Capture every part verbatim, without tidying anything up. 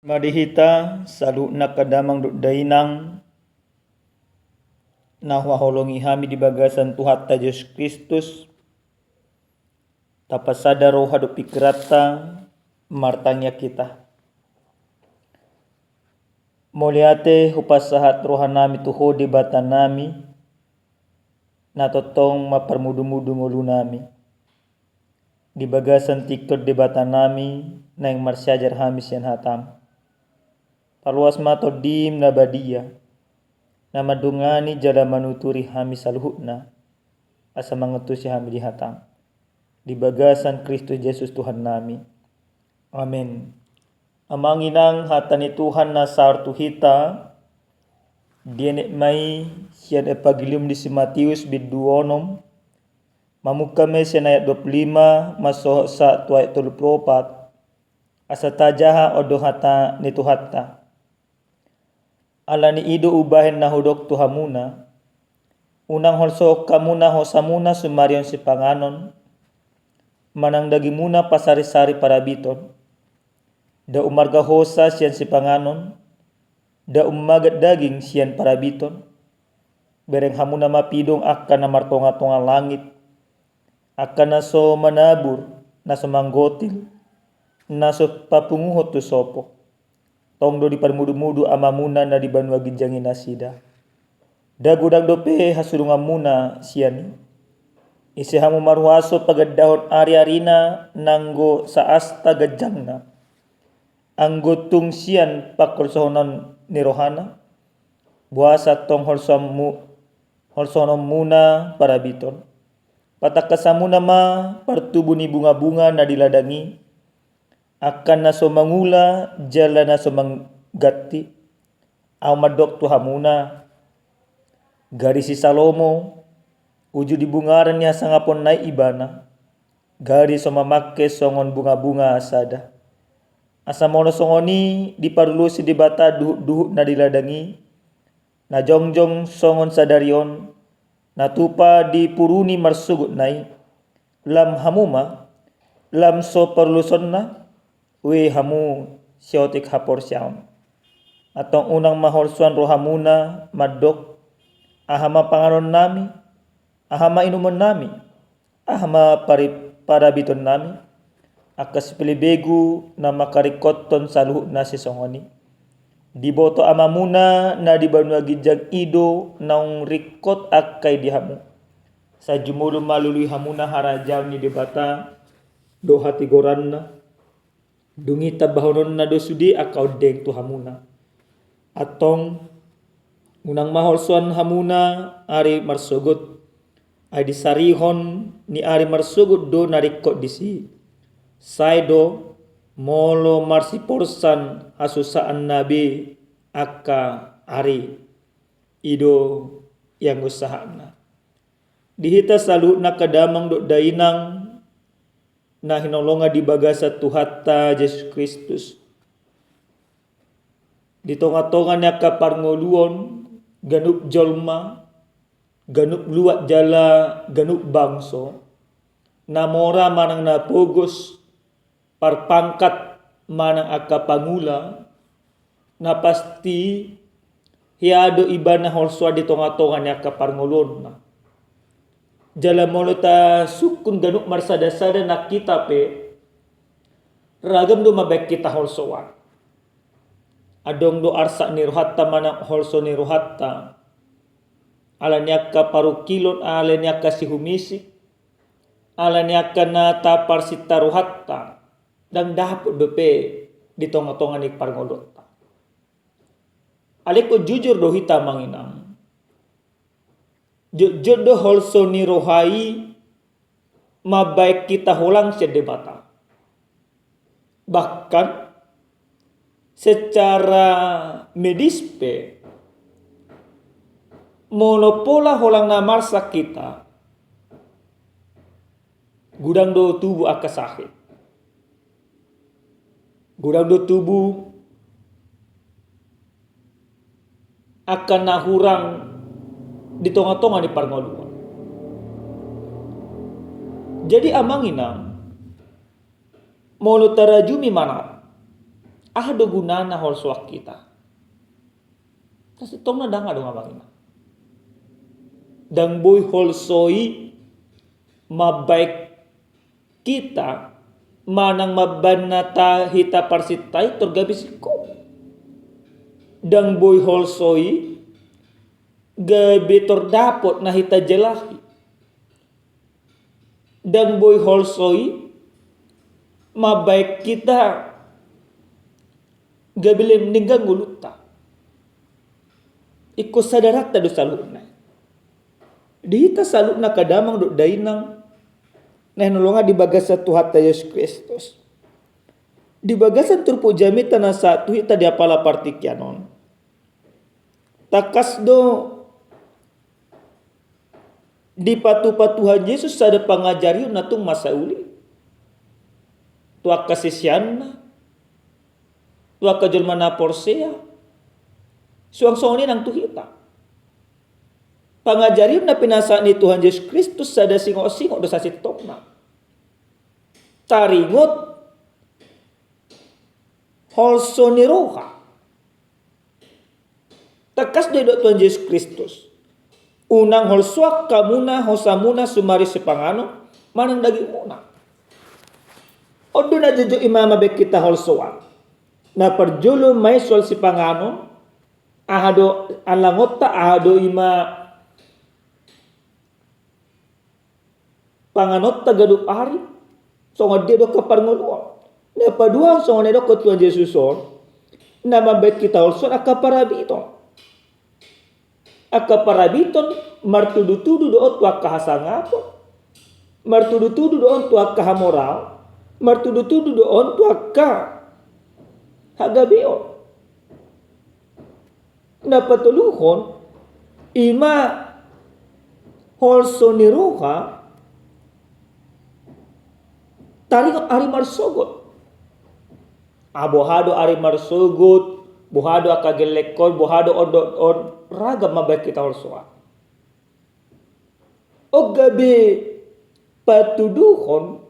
Mari hita saluhutna angka damang dohot dainang na huhaholongi hami di bagasan Tuhanta Jesus Kristus, tapasada roha dohot pingkiranta, martangiang hita. Mauliate hupasahat rohanami tu Ho Debatanami, na tongtong mamparmudumudu ngolunami. Di bagasan tingki on Debatanami, naeng marsiajar hami sian hataM. Paloas ma TondiM na badia, na mandongani jala manuturi hami saluhutna, asa mangantusi hami di hataM. Di bagasan Kristus Jesus Tuhannami. Amen. Amang inang, hata ni Tuhan na saor tu hita, dienet ma i sian Evangelium di si Matius bindu onom, mamungka ma i sian ayat dua pulu lima, mansohot sahat tu ayat tolu pulu opat, asa tajaha on do hata ni Tuhanta. Ala ni i do umbahen na hudok tu hamuna, unang holsohon hamu na hosamuna sumarion sipanganon, manang dagingmuna pasarisari parabiton. Nda umarga hosa sian sipanganon, nda ummagat daging sian parabiton. Bereng hamuna ma pidong angka na martongatonga langit, angka na so manabur, na so manggotil, na so papunguhon tu sopo. Tong do diparmudumudu Amamuna na di banua ginjang i nasida. Nda godang dope hasurunganmuna sian i. Ise hamu marhuaso pagandahon ariarina nanggo saasta ganjangna, anggo tung sian pangholsohonon ni rohana? Boasa tong holsoanmu-, holsohononmuna parabiton? Patangkas hamuna ma partubu ni bungabunga na di ladang i, angka na so mangula jala na so mangganti. Ahu mandok tu hamuna, gari si Salomo, uju di bungaran ni hasangaponna i ibana, gari so mamangke songon bungabunga sada. Asa molo songon i diparulosi Debata duhutduhut na di ladang i, na jongjong songon sadari on, na tupa dipuruni marsogotna i, lam hamu ma, lam so parulosonna, ue hamu siotik haporseaon. Antong unang ma holsoan rohamuna mandok, aha ma panganonnami, aha ma inumonnami, aha ma pari-, parabitonnami? Angka sipelebegu na mangkaringkothon saluhutna sisongon i. Diboto Amamuna na di banua ginjang i do naung ringkot angka i di hamu. Sai jumolo ma lului hamuna harajaon ni Debata dohot hatigoranna. Dung i tambahononna do sude angka ondeng tu hamuna. Antong, unang ma holsoan hamuna ari marsogot, ai di sarihon ni ari marsogot do na ringkot disi. Sai do, molo marsiporsan hasusaanna be angka ari, i do ianggo sahatna. Di hita saluhutna angka damang dohot dainang, na hinaholongan di bagasan Tuhanta Jesus Kristus. Di tongatonga ni angka parngoluon, ganup jolma, ganup luat jala ganup bangso, na mora manang na pogos, parpangkat manang angka pangula, na pasti hea do ibana holsoan di tongatonga ni angka parngoluonna. Jala molo tasungkun ganup marsadasada nang hita pe, ragam do mambaen hita holsoan. Adong do arsak ni rohanta manang holso ni rohanta, ala ni angka parungkilon, ala ni angka sihumisik, ala ni angka na taparsinta rohanta, ndang dapot dope di tongatonga ni parngoluonta. Alai ingkon jujur do hita, amang inang. Jotjot do holso ni roha i mambaen hita holang sian Debata. Bahkan secara medis pe, molo pola holang na marsak hita, godang do tubu angka sahit. Godang do tubu angka na hurang di tongatonga ni parngoluon. Jadi, amang inang, molo tarajumi manat, Aha do gunana holsoan hita? Sasintongna ndang adong, amang inang. Ndang boi holso i mambaen hita manang mambaen na hita parsinta i tor gabe singkop. Ndang boi holso i gabe tor dapot na hita jalahi. Ndang boi holso i mambaen hita gabe leleng denggan ngolunta. Ingkon sadaranta do saluhutna. Di hita saluhutna angka damang dohot dainang na hinaholongan di bagasan Tuhanta Jesus Kristus, di bagasan turpuk jamita na sahat tu hita di apala partingkian on, tangkas do dipatupa Tuhan Jesus sada pangajarion na tung masa uli tu angka siseanna, tu angka jolma na porsea. Suang songon i nang tu hita. Pangajarion na pinasahat ni Tuhan Jesus Kristus sada singot-singot do sasintongna. Taringot holso ni roha. Tangkas do didok Tuhan Jesus Kristus, unang holsoan hamuna hosamuna sumari sipanganon manang dagingmuna. On do na jotjot i mambaen hita holsoan. Na parjolo ma i soal sipanganon, aha do alangonta, aha do i ma panganonta ganup ari, songon dia do angka parngoluon. Na paduahon, songon na didok Tuhan Jesus on, na mambaen hita holsoan angka parabiton. Angka parabiton martudu-tudu do on tu angka hasangapon, martudu-tudu do on tu angka hamoraon, martudu-tudu do on tu angka hagabeon. Na patoluhon, i ma holso ni roha, taringot ari marsogot. Ah, boha do ari marsogot, boha do angka gellengkon, boha do on dohot on, ragam mambaen hita holsoan. On gabe patuduhon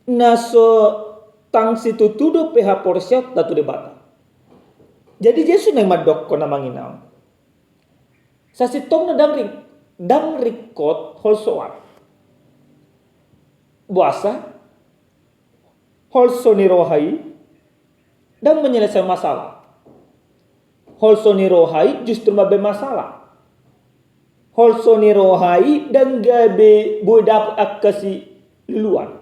na so tang situtu dope haporseaonta tu Debata. Jadi Jesus naeng mandokkon, amang inang, sasintongna ndang ring-, ndang ringkot holsoan. Boasa? Holso ni roha i ndang menyelesaikan masalah. Holso ni roha i justru mambaen masalah. Holso ni roha i ndang gabe boi dapot angka siluluan.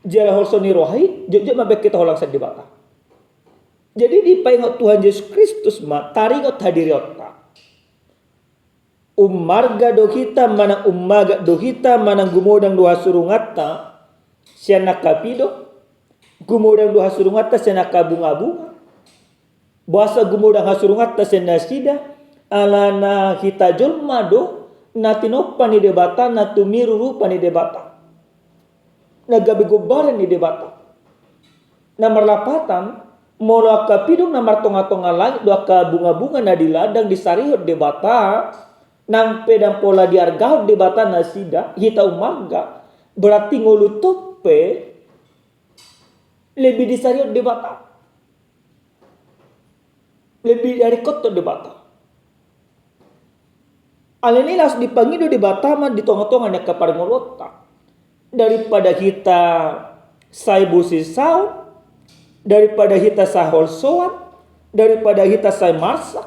Jala holso ni roha i jotjot mambaen hita holang sian Debata. Jadi dipaingot Tuhan Jesus Kristus ma taringot hadirionta. Ummarga do hita manang ummagat do hita manang gumodang do hasurunganta sian angka pidong, gumodang do hasurunganta sian angka bungabunga. Boasa gumodang hasurunganta sian nasida? Alana hita jolma do na tinompa ni Debata, na tumiru rupa ni Debata, na gabe gombaran ni Debata. Na marlapatan, molo angka pidong na martonga-tonga langit do angka bungabunga na di ladang disarihon Debata, nang pe ndang pola diargahon Debata nasida, hita ummarga, berarti ngolunta pe lebih disarihon Debata. Lebih diringkothon Debata. Alani i laos dipangido Debata ma di tonga-tonga ni angka parngoluonta. Daripada hita sai bosi saut, daripada hita sai holsoan, daripada hita sai marsak,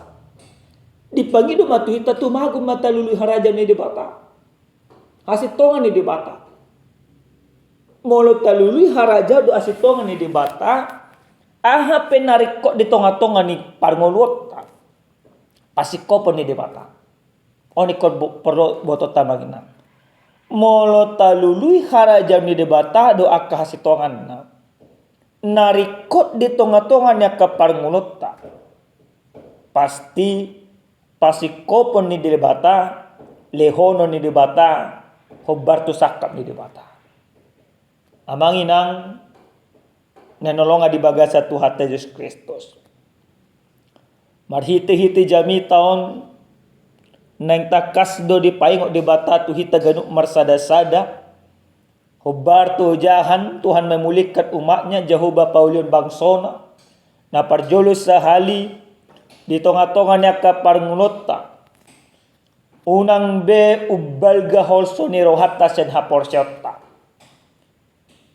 dipangido ma tu hita tumagon ma talului harajaon ni Debata. Hasintongan ni Debata. Molo talului harajaon dohot hasintongan ni Debata, aha pe na ringkot di tonga-tonga ni parngoluonta, pasingkopon ni Debata. On ingkon bo-, porlu botoonta, amang inang. Molo talului harajaon ni Debata dohot angka hasintonganna na ringkot di tonga-tonga ni angka parngoluonta, pasti pasingkopon ni Debata, lehonon ni Debata hombar tu sangkap ni Debata. Amang inang na hinaholongan di bagasan Tuhanta Jesus Kristus, marhite-hite jamita on, naeng tangkas do dipaingot Debata tu hita ganup marsada-sada, hombar tu ojahan Tuhan memulihkan umat-Nya, Jahowa paulihon bangsona, Na parjolo sahali di tonga-tonga ni angka parngoluonta, unang be umbalga holso ni rohanta sian haporseaonta.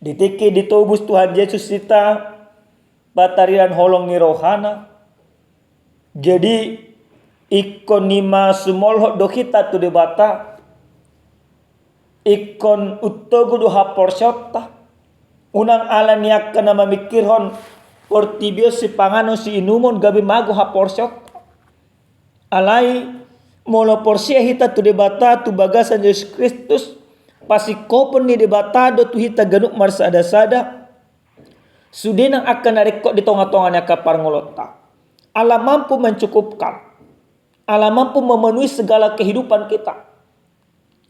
Di tingki ditobus Tuhan Jesus hita, patarian holong ni rohana. Jadi, ingkon ima sumolhot do hita tu Debata, ingkon untogu do haporseaonta. Unang ala ni angka na mamingkirhon portibi on, sipanganon siinumon gabe mago haporseaonta. Alai, molo porsea hita tu Debata, tu bagasan Jesus Kristus, pasingkopon ni Debata do tu hita ganup marsada-sada, sude nang angka na ringkot di tonga-tonga ni angka parngoluonta. Allah mampu mencukupkan. Allah mampu memenuhi segala kehidupan kita.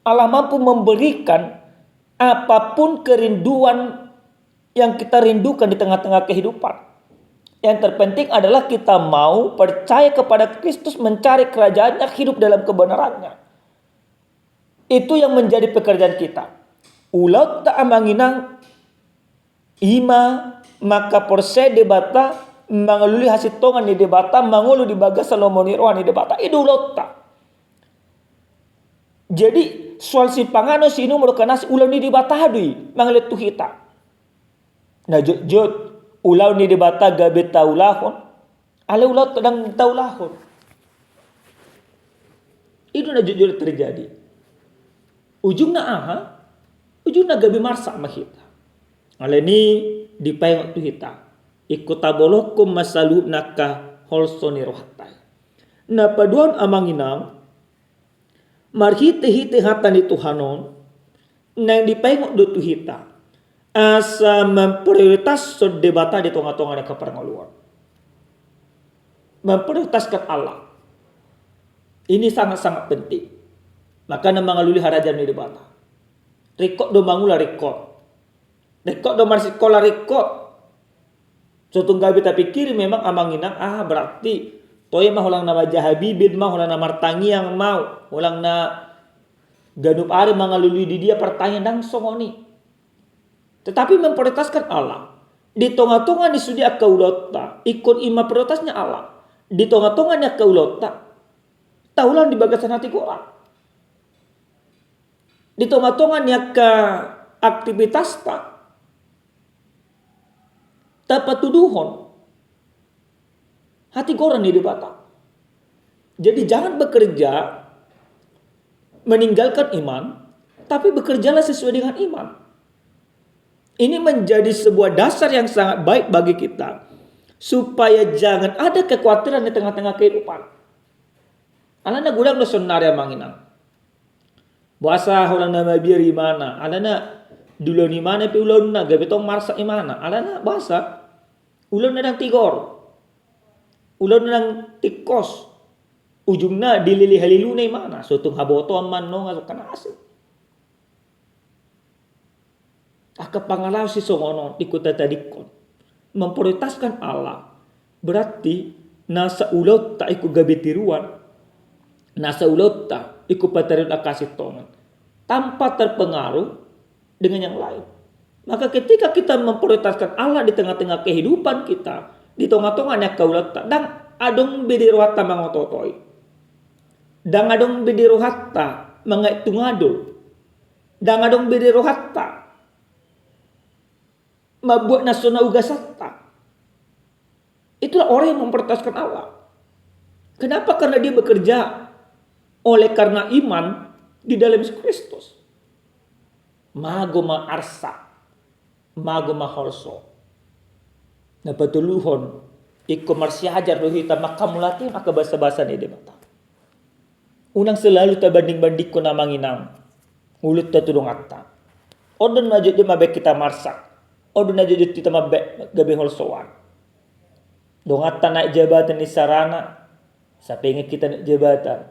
Allah mampu memberikan apapun kerinduan yang kita rindukan di tengah-tengah kehidupan. Yang terpenting adalah kita mau percaya kepada Kristus, mencari kerajaannya, hidup dalam kebenarannya. Itu yang menjadi pekerjaan kita. Ulaonta, amang inang, ima mangkaporseai Debata, mangalului hasintongan ni Debata, mangolu di bagasan lomo ni roha ni Debata. I do ulaonta. Jadi, soal sipanganon siinumon dohot na asing, ulaon ni Debata do i mangalehon tu hita. Na jotjot, ulaon ni Debata gabe taulahon, alai ulaonta ndang taulahon. I do na jotjot terjadi. Ujungna aha? Ujungna gabe marsak ma hita. Alani i dipaingot tu hita, ingkon tabolongkon ma saluhutna angka holso ni rohanta i. Na paduahon, amang inang, marhite-hite hata ni Tuhan on, naeng dipaingot do tu hita asa memprioritaskan Debata di tonga-tonga ni angka parngoluon. Memprioritaskan Allah. Ini sangat-sangat penting. Makana mangalului harajaon ni Debata. Ringkot do mangula, ringkot. Ringkot do marsikola, ringkot. So tung gabe tapingkiri memang, amang inang, ah, berarti toe ma holan na manjaha bibit ma, holan na martangiang ma au, holan na ganup ari mangalului di dia partangiang, ndang songon i. Tetapi memprioritaskan Allah di tonga-tonga ni sude angka ulaonta, ingkon ima prioritasnya Allah di tonga-tonga ni angka ulaonta, taulahon di bagasan hatigoran. Di tonga-tonga ni angka aktivitasta, tapatuduhon hatigoran ni Debata. Jadi, jangan bekerja meninggalkan iman, tapi bekerjalah sesuai dengan iman. Ini menjadi sebuah dasar yang sangat baik bagi kita, supaya jangan ada kekhawatiran di tengah-tengah kehidupan. Alana godang do saonnari, amang inang. Boasa holan na mabiar imana, alana diulahon imana pe ulaonna, gabe tong marsak imana. Alana boasa? Ulaonna ndang tigor. Ulaonna ndang tingkos. Ujungna dilele haliluna imana, so tung habotoan ma annon, so tung na asing. Angka pangalaho sisongon on ingkon tatadingkon. Memprioritaskan Allah, berarti nasa ulaonta ingkon gabe tiruan, nasa ulaonta ingkon patarihon angka hasintongan, tanpa terpengaruh dengan yang lain. Maka ketika kita memprioritaskan Allah di tengah-tengah kehidupan kita, di tonga-tonga ni angka ulaonta, ndang adong be di rohanta mangoto-otoi. Ndang adong be di rohanta mangaek tu ngador. Ndang adong be di rohanta mambuat na so na ugasanta. Itulah orang yang memprioritaskan Allah. Kenapa? Karena dia bekerja oleh karena iman di dalam Yesus Kristus. Mago ma arsak, mago ma holso. Na patoluhon, ingkon marsiajar do hita manghamauliatehon angka basabasa ni Debata. Unang selalu tabanding-bandingkon, amang inang, ngolunta tu donganta. On do na jotjot mambahen hita marsak. On do na jotjot hita mambahen gabe holsoan. Donganta naek jabatan, isarana, sai pengen hita naek jabatan.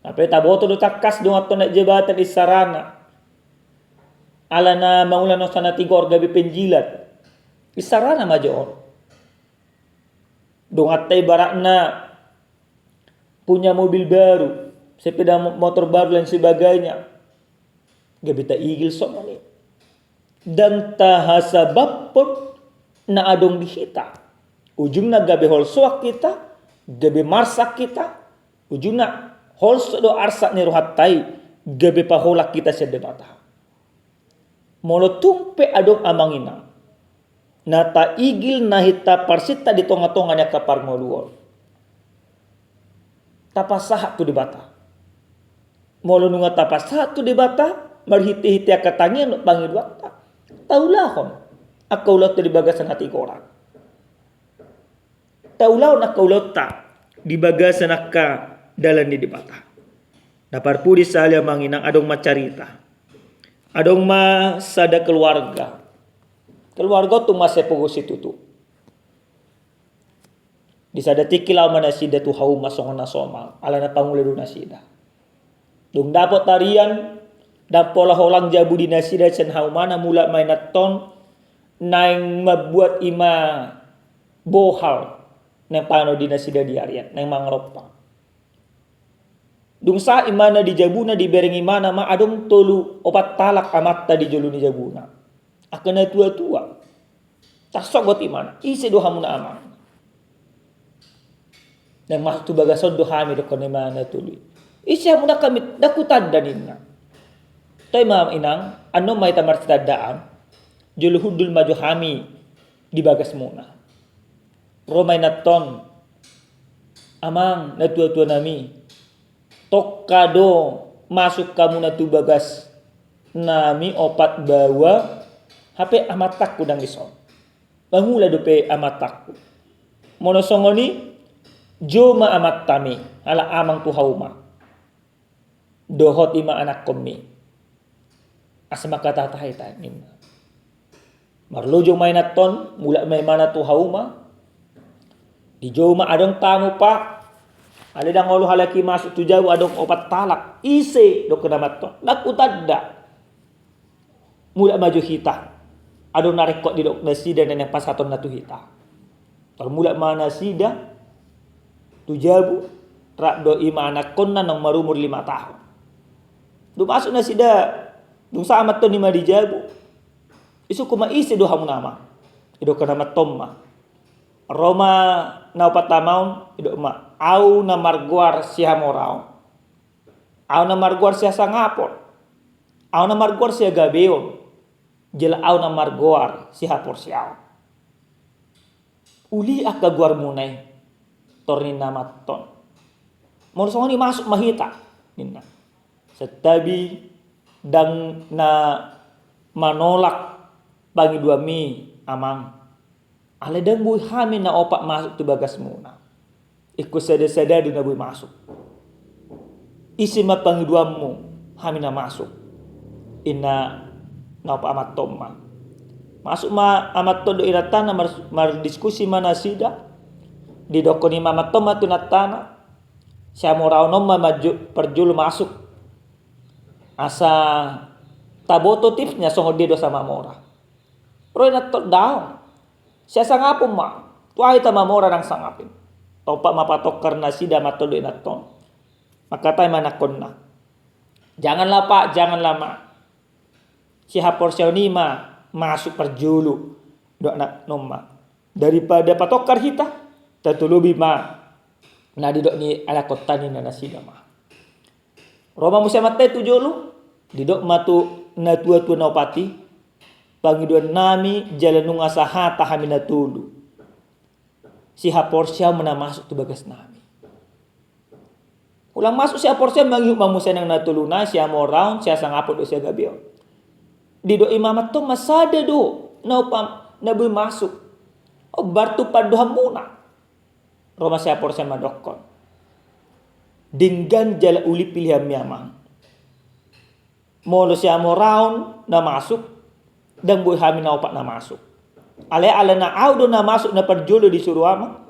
Alai taboto do tangkas donganta naek jabatan, isarana, alana mangula na so na tigor, gabe penjilat. Isarana ma jo on. Donganta ibaratna punya mobil baru, sepeda mo-, motor baru, lain sebagainya. Gabe taigil songon i. Ndang tahasabamhon na adong di hita. Ujungna gabe holsoan hita, gabe marsak hita, ujungna holso do arsak ni rohanta i, gabe paholan hita sian Debata. Molo tung pe adong amang inang na taigil na hita parsinta di tonga-tonga ni angka parngoluon, tapasahat tu Debata. Molo nunga tapasahat tu Debata marhite-hite angka tangiang dohot pangidoanta, taulahon angka ulaonta di bagasan hatigoran. Taulahon angka ulaonta di bagasan angka dalan ni Debata. Na parpudi sahali amang inang, adong ma carita. Adong ma sada keluarga. Keluarga on tung mansai pogo situtu. Di sada tingki laho ma nasida tu hauma songon na somal, ala na pangula do nasida. Dung dapot arian, ndang pola holan jabu di nasida sian haumana, mulak ma inanta on naeng mambuat ima bohal naeng panganon di nasida di arian, naeng mangalompa. Dung sahat imana di jabuna, dibereng imana ma adong tolu opat halak amanta di jolo ni jabuna. Angka na tua-tua. Tarsogot imana, ise do hamuna amang? Naeng masuk tu bagas on do hami, dohonon ni imana na tolu i. Ise hamuna? Hami ndang hutanda ninna. Toe ma inang, annon ma hita marsitandaan. Jolo hundul ma jo hami di bagasmuna. Ro ma inanta on, amang na tua-tua nami, tongka do masuk hamuna tu bagas nami opat baoa, hape amantangku ndang dison. Mangula dope amantangku. Molo songon i, jou ma amantami, ala amang tu hauma. Dohot ima anakkonmi. Asa mangkatai-katai hita ninna. Marlojong ma inanta on, mulak ma imana tu hauma. Dijou ma, adong tamu, Pak. Alai ndang olo halak i masuk tu jabu, adong opat halak. Ise? Dohonon ni amanta on, ndang hutanda. Mulak ma jo hita. Adong na ringkot didok nasida na naeng pasahatonna tu hita. Tarmulak ma nasida tu jabu, rap do ima anakkonna naung marumur lima tahun. Dung masuk nasida, dung sahat amanta on ima di jabu, isungkun ma, ise do hamuna amang? Didok amanta on ma. Ro ma na opat ama on, didok ma, au na margoar Sihamoraon. Au na margoar Sihasangapon. Au na margoar Sihagabeon. Jala au na margoar Sihaporseaon. Uli angka goarmuna i, tor ninna amanta on. Molo songon i masuk ma hita, ninna. Santabi ndang na manolak pangidoanmi, amang. Alai ndang boi hami na opat masuk tu bagasmuna. Ingkon sada-sada do na boi masuk. Ise ma pangidoanmu, hami na masuk, ninna na opat amanta on ma. Masuk ma amanta on dohot inantana, mar-, mardiskusi ma nasida. Didokkon ima amanta on ma tu inantana, Sihamoraon on ma maju-, parjolo masuk. Asa taboto tipsnya songon dia do asa mamora. Ro inanta on, daong. Sihasangapon ma. Tu aha hita mamora nang sangap i? Tompa ma patongkar nasida amanta on dohot inanta on. Mangkatai ma anakkonna. Janganlah, Pak, janganlah, Mak. Sihaporseaon i ma masuk parjolo. Didok anak on ma. Daripada patongkar hita, tatolopi ma na didok ni anakkonta, ninna nasida ma. Ro ma muse amanta i tu jolo, didok ma tu na tua-tua na opat i, pangidoannami jala nunga sahata hami na tolu. Sihaporseaon ma na masuk tu bagasnami. Ulang masuk Sihaporseaon, mangihut ma muse nang na tolu nai, Sihamoraon, Sihasangapon dohot Sihagabeon. Didok ima amanta on ma, sada do na opat na boi masuk. Hombar tu pandohanmuna. Ro ma Sihaporseaon mandokkon. Denggan jala uli pilihanmi, amang. Molo Sihamoraon na masuk, ndang boi hami na opat na masuk. Alai ala na au do na masuk na parjolo disuru amang,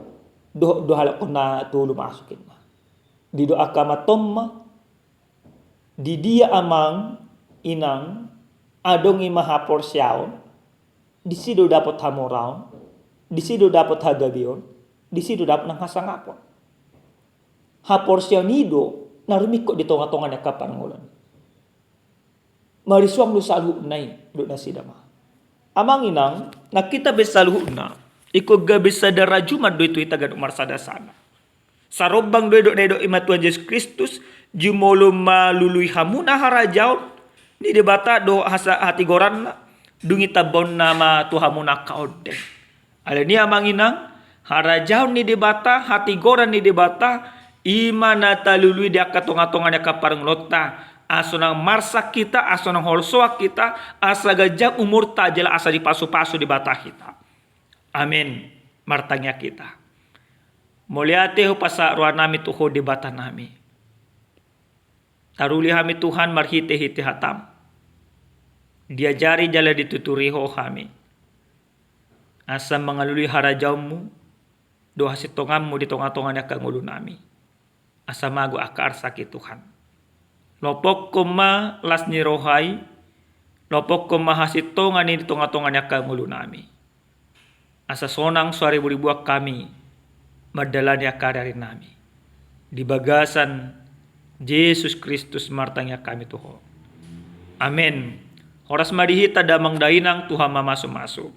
dohot do halak on na tolu masuk, ninna. Didok angka amanta on ma, di dia amang, inang, adong ima haporseaon, disi do dapot hamoraon, disi do dapot hagabeon, disi do dapot nang hasangapon. Haporseaon i do na rumingkot di tonga-tonga ni angka parngoluon. Marisuang do saluhutna i, didok nasida ma. Amang inang, nang hita pe saluhutna, ingkon gabe sada rajuman do i tu hita ganup marsada-sada. Sarombang do i dohot na nidok ni Tuhan Jesus Kristus, jumolo ma lului hamuna harajaon ni Debata dohot hasa-, hatigoranna, dung i tambaonna ma tu hamuna angka ondeng. Alani i amang inang, harajaon ni Debata, hatigoran ni Debata, i ma na talului di angka tonga-tonga ni angka parngoluonta, asa unang marsak hita, asa unang holsoan hita, asa ganjang umurta jala asa dipasu-pasu Debata hita. Amen. Martangiang hita. Mauliate hupasahat rohanami tu Ho Debatanami. Taruli hami Tuhan marhite-hite hataM. Diajari jala dituturi Ho hami. Asa mangalului harajaonMu, dohot hasintonganMu di tonga-tonga ni angka ngolunami. Asa mago angka arsak i Tuhan. Lopokkon ma las ni roha i, lopokkon ma hasintongan i di tonga-tonga ni angka ngolunami. Asa sonang so ribu-ribuan hami mandalani angka ari-arinami. Di bagasan Jesus Kristus martangiang hami tu Ho. Amen. Horas ma di hita damang dainang, Tuhan mamasu-masu.